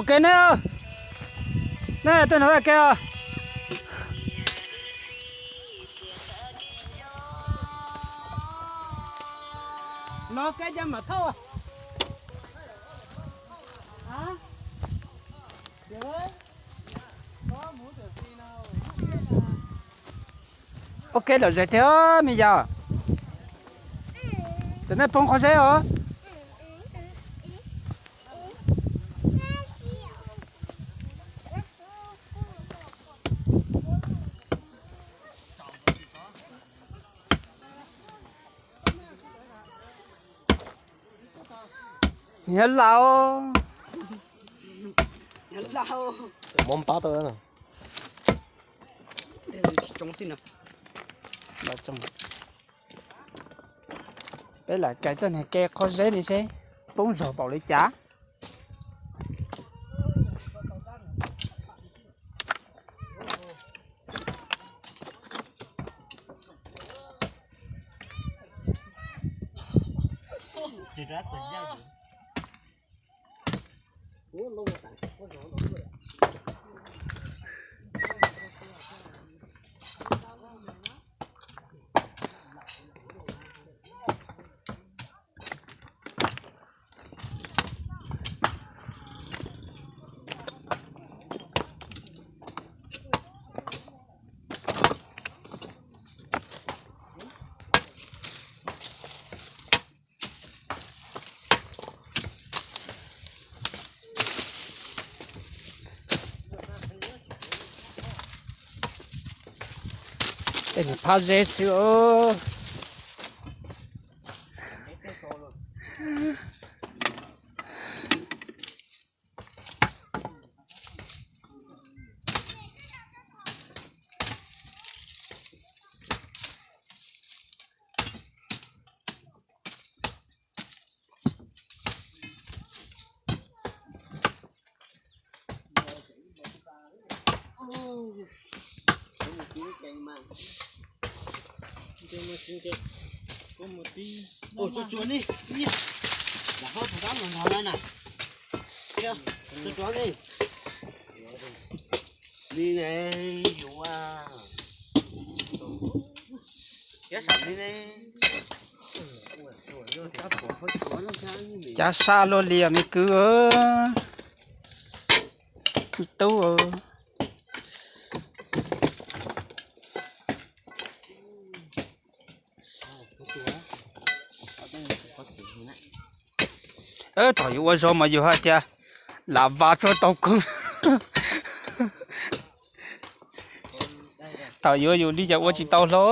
Ua ke neb, neb tuaj nrog ua ke os. Los kab ca mam thauj. Ua ke lom zem thiab me yom. Txawm nej poob qhov zeb os. Niag laus, muab npab tau. Peb lam kais txoj niag ke qhov zeb li seb poob zog npaum li cas. Tej niag phab zeb xwb os. Ua tsuag tsuag ne, lam hab pus kab mus nrog lawm na. Tsuag tsuag ne, li ne, yus, yab sam li ne. Cab sab luaj li os me kwv, me tub. Thaum yus ua zog mas yus hais tias lam vas tsuag tau kawg. Thaum yuav yus li cas ua tsis tau hlo.